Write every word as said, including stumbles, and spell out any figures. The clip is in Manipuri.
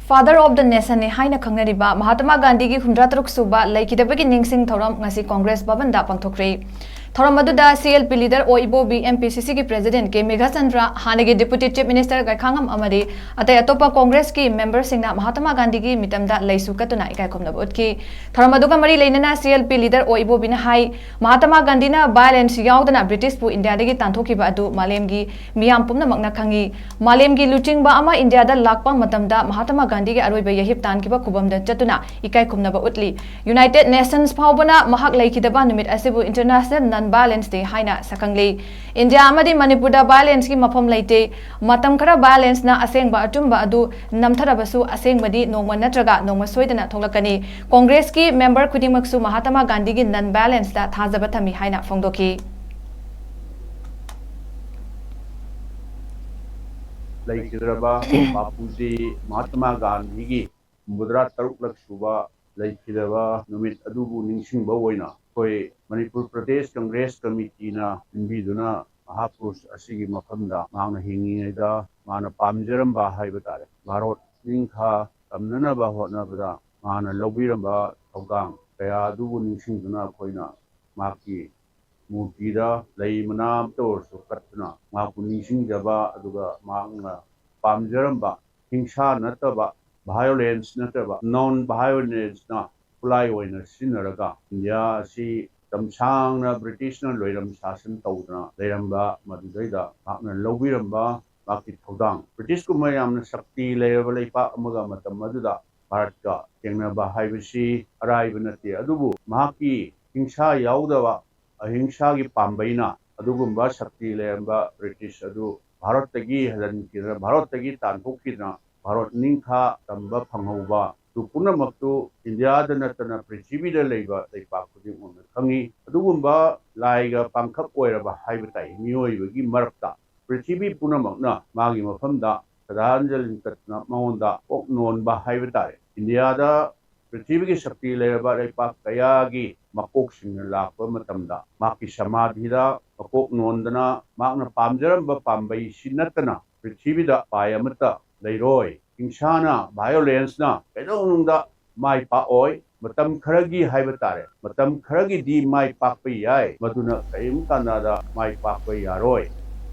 Father of the Nation ꯅꯤ ꯍꯥꯏꯅ ꯈꯪꯅꯔꯤꯕ ꯃꯍꯥꯇꯃꯥ ꯒꯥꯟꯙꯤꯒꯤ ꯍꯨꯝꯗ꯭ꯔꯥ ꯇꯔꯨꯛ ꯁꯨꯕ ꯂꯩꯈꯤꯗꯕꯒꯤ ꯅꯤꯡꯁꯤꯡ ꯊꯧꯔꯝ ꯉꯁꯤ ꯀꯣꯡꯒ꯭ꯔꯦꯁ ꯚꯕꯟꯗ ꯄꯥꯡꯊꯣꯛꯈ꯭ꯔꯦ꯫ ꯊꯧꯔꯝ ꯑꯗꯨꯗ C L P leader ꯑꯣ ꯏꯕꯣꯕꯤ, M P C C ꯒꯤ president ꯀꯦ ꯃꯦꯘꯆꯟꯗ꯭ꯔ, ꯍꯥꯟꯅꯒꯤ deputy chief minister ꯒꯥꯏꯈꯥꯉꯝ ꯑꯃꯗꯤ ꯑꯇꯩ ꯑꯇꯣꯞꯄ ꯀꯣꯡꯒ꯭ꯔꯦꯁꯀꯤ member ꯁꯤꯡꯅ ꯃꯍꯥꯇꯃꯥ ꯒꯥꯟꯙꯤꯒꯤ ꯃꯤꯇꯝꯗ ꯂꯩꯁꯨ ꯀꯠꯇꯨꯅ ꯏꯀꯥꯏ ꯈꯨꯝꯅꯕ ꯎꯠꯈꯤ꯫ ꯊꯧꯔꯝ ꯑꯗꯨꯒ ꯃꯔꯤ ꯂꯩꯅꯅ C L P leader ꯑꯣ ꯏꯕꯣꯕꯤꯅ ꯍꯥꯏ, ꯃꯍꯥꯇꯃꯥ ꯒꯥꯟꯙꯤꯅ violence ꯌꯥꯎꯗꯅ ꯕ꯭ꯔꯤꯇꯤꯁꯄꯨ ꯏꯟꯗꯤꯌꯥꯗꯒꯤ ꯇꯥꯟꯊꯣꯛꯈꯤꯕ ꯑꯗꯨ ꯃꯥꯂꯦꯝꯒꯤ ꯃꯤꯌꯥꯝ ꯄꯨꯝꯅꯃꯛꯅ ꯈꯪꯉꯤ꯫ ꯃꯥꯂꯦꯝꯒꯤ ꯂꯨꯆꯤꯡꯕ ꯑꯃ ꯏꯟꯗꯤꯌꯥꯗ ꯂꯥꯛꯄ ꯃꯇꯝꯗ ꯃꯍꯥꯇꯃꯥ ꯒꯥꯟꯙꯤꯒꯤ ꯑꯔꯣꯏꯕ ꯌꯥꯍꯤꯞ ꯇꯥꯟꯈꯤꯕ ꯈꯨꯕꯝꯗ ꯆꯠꯇꯨꯅ ꯏꯀꯥꯏ ꯈꯨꯝꯅꯕ ꯎꯠꯂꯤ꯫ United Nations ꯐꯥꯎꯕꯅ ꯃꯍꯥꯛ ꯂꯩꯈꯤꯗꯕ ꯅꯨꯃꯤꯠ ꯑꯁꯤꯕꯨ International Non-Violence Day ꯍꯥꯏꯅ ꯁꯛꯈꯪꯂꯤ꯫ ꯏꯟꯗꯤꯌꯥ ꯑꯃꯗꯤ ꯃꯅꯤꯄꯨꯔꯗ violence ꯀꯤ ꯃꯐꯝ ꯂꯩꯇꯦ꯫ ꯃꯇꯝ ꯈꯔ violence ꯅ ꯑꯁꯦꯡꯕ ꯑꯆꯨꯝꯕ ꯑꯗꯨ ꯅꯝꯊꯔꯕꯁꯨ, ꯑꯁꯦꯡꯕꯗꯤ ꯅꯣꯡꯃ ꯅꯠꯇ꯭ꯔꯒ ꯅꯣꯡꯃ ꯁꯣꯏꯗꯅ ꯊꯣꯛꯂꯛꯀꯅꯤ꯫ ꯀꯣꯡꯒ꯭ꯔꯦꯁꯀꯤ member ꯈꯨꯗꯤꯡꯃꯛꯁꯨ ꯃꯍꯥꯇꯃꯥ ꯒꯥꯟꯙꯤꯒꯤ non-violence ꯇ ꯊꯥꯖꯕ ꯊꯝꯃꯤ ꯍꯥꯏꯅ ꯐꯣꯡꯗꯣꯛꯈꯤ꯫ ꯂꯩꯈꯤꯗ꯭ꯔꯕ ꯕꯥꯄꯨꯖꯤ ꯃꯍꯥꯇꯃꯥ ꯒꯥꯟꯙꯤꯒꯤ ꯍꯨꯝꯐꯨꯇꯔꯥ ꯇꯔꯨꯛꯂꯛ ꯁꯨꯕ ꯂꯩꯈꯤꯗꯕ ꯅꯨꯃꯤꯠ ꯑꯗꯨꯕꯨ ꯅꯤꯡꯁꯤꯡꯕ ꯑꯣꯏꯅ ꯑꯩꯈꯣꯏ ꯃꯅꯤꯄꯨꯔ ꯄ꯭ꯔꯗꯦꯁ ꯀꯪꯒ꯭ꯔꯦꯁ ꯀꯃꯤꯇꯤꯅ ꯁꯤꯟꯕꯤꯗꯨꯅ ꯃꯍꯥꯄꯨꯔꯨꯁ ꯑꯁꯤꯒꯤ ꯃꯐꯝꯗ ꯃꯍꯥꯛꯅ ꯍꯤꯡꯉꯤꯉꯩꯗ ꯃꯥꯅ ꯄꯥꯝꯖꯔꯝꯕ ꯍꯥꯏꯕ ꯇꯥꯔꯦ, ꯚꯥꯔꯣꯠ ꯅꯤꯡꯈꯥ ꯇꯝꯅꯅꯕ ꯍꯣꯠꯅꯕꯗ ꯃꯥꯅ ꯂꯧꯕꯤꯔꯝꯕ ꯊꯧꯗꯥꯡ ꯀꯌꯥ ꯑꯗꯨꯕꯨ ꯅꯤꯡꯁꯤꯡꯗꯨꯅ ꯑꯩꯈꯣꯏꯅ ꯃꯍꯥꯛꯀꯤ ꯃꯨꯔꯇꯤꯗ ꯂꯩ ꯃꯅꯥ ꯑꯃꯇ ꯑꯣꯏꯔꯁꯨ ꯀꯠꯇꯨꯅ ꯃꯍꯥꯛꯄꯨ ꯅꯤꯡꯁꯤꯡꯖꯕ, ꯑꯗꯨꯒ ꯃꯍꯥꯛꯅ ꯄꯥꯝꯖꯔꯝꯕ ꯍꯤꯡꯁꯥ ꯅꯠꯇꯕ, violence ꯅꯠꯇ꯭ꯔꯕ non violence ꯅ ꯈꯨꯠꯂꯥꯏ ꯑꯣꯏꯅ ꯁꯤꯖꯤꯟꯅꯔꯒ ꯏꯟꯗꯤꯌꯥ ꯑꯁꯤ ꯃꯇꯝ ꯁꯥꯡꯅ ꯕ꯭ꯔꯤꯇꯤꯁꯅ ꯂꯣꯏꯔꯝ ꯁꯥꯁꯟ ꯇꯧꯗꯅ ꯂꯩꯔꯝꯕ ꯃꯗꯨꯗꯩꯗ ꯃꯍꯥꯛꯅ ꯂꯧꯕꯤꯔꯝꯕ ꯃꯍꯥꯛꯀꯤ ꯊꯧꯗꯥꯡ꯫ ꯕ꯭ꯔꯤꯇꯤꯁꯀꯨꯝꯕ ꯌꯥꯝꯅ ꯁꯛꯇꯤ ꯂꯩꯔꯕ ꯂꯩꯄꯥꯛ ꯑꯃꯒ ꯃꯇꯝ ꯑꯗꯨꯗ ꯚꯥꯔꯠꯀ ꯊꯦꯡꯅꯕ ꯍꯥꯏꯕꯁꯤ ꯑꯔꯥꯏꯕ ꯅꯠꯇꯦ, ꯑꯗꯨꯕꯨ ꯃꯍꯥꯛꯀꯤ ꯍꯤꯡꯁꯥ ꯌꯥꯎꯗꯕ ꯑꯍꯤꯡꯁꯥꯒꯤ ꯄꯥꯝꯕꯩꯅ ꯑꯗꯨꯒꯨꯝꯕ ꯁꯛꯇꯤ ꯂꯩꯔꯝꯕ ꯕ꯭ꯔꯤꯇꯤꯁ ꯑꯗꯨ ꯚꯥꯔꯠꯇꯒꯤ ꯍꯜꯍꯟꯈꯤꯗꯅ, ꯚꯥꯔꯠꯇꯒꯤ ꯇꯥꯟꯊꯣꯛꯈꯤꯗꯅ, ꯚꯥꯔꯠ ꯅꯤꯡꯈꯥ ꯇꯝꯕ ꯐꯪꯍꯧꯕ ꯑꯗꯨ ꯄꯨꯝꯅꯃꯛꯇꯨ ꯏꯟꯗꯤꯌꯥꯗ ꯅꯠꯇꯅ ꯄ꯭ꯔꯤꯊꯤꯕꯤꯗ ꯂꯩꯕ ꯂꯩꯄꯥꯛ ꯈꯨꯗꯤꯡꯃꯛꯅ ꯈꯪꯉꯤ꯫ ꯑꯗꯨꯒꯨꯝꯕ ꯂꯥꯏꯒ ꯄꯥꯡꯈꯛ ꯑꯣꯏꯔꯕ ꯍꯥꯏꯕ ꯇꯥꯏ, ꯃꯤꯑꯣꯏꯕꯒꯤ ꯃꯔꯛꯇ ꯄ꯭ꯔꯤꯊꯤꯕꯤ ꯄꯨꯝꯅꯃꯛꯅ ꯃꯥꯒꯤ ꯃꯐꯝꯗ ꯁ꯭ꯔꯗꯥꯟꯖꯂꯤ ꯀꯠꯇꯨꯅ ꯃꯉꯣꯟꯗ ꯀꯣꯛ ꯅꯣꯟꯕ ꯍꯥꯏꯕ ꯇꯥꯔꯦ꯫ ꯏꯟꯗꯤꯌꯥꯗ ꯄ꯭ꯔꯤꯊꯤꯕꯤꯒꯤ ꯁꯛꯇꯤ ꯂꯩꯔꯕ ꯂꯩꯄꯥꯛ ꯀꯌꯥꯒꯤ ꯃꯀꯣꯛꯁꯤꯡꯅ ꯂꯥꯛꯄ ꯃꯇꯝꯗ ꯃꯍꯥꯛꯀꯤ ꯁꯃꯥꯙꯤꯗ ꯃꯀꯣꯛ ꯅꯣꯟꯗꯅ ꯃꯍꯥꯛꯅ ꯄꯥꯝꯖꯔꯝꯕ ꯄꯥꯝꯕꯩꯁꯤ ꯅꯠꯇꯅ ꯄ꯭ꯔꯤꯊꯤꯕꯤꯗ ꯎꯄꯥꯏ ꯑꯃꯠꯇ ꯂꯩꯔꯣꯏ꯫ ꯍꯤꯡꯁꯥꯅ, violenceꯅ ꯀꯩꯗꯧꯅꯨꯡꯗ ꯃꯥꯏ ꯄꯥꯛꯑꯣꯏ꯫ ꯃꯇꯝ ꯈꯔꯒꯤ ꯍꯥꯏꯕ ꯇꯥꯔꯦ, ꯃꯇꯝ ꯈꯔꯒꯤꯗꯤ ꯃꯥꯏ ꯄꯥꯛꯄ ꯌꯥꯏ, ꯃꯗꯨꯅ ꯀꯔꯤꯒꯨꯝꯕ ꯀꯥꯟꯗ ꯃꯥꯏ ꯄꯥꯛꯄ ꯌꯥꯔꯣꯏ꯫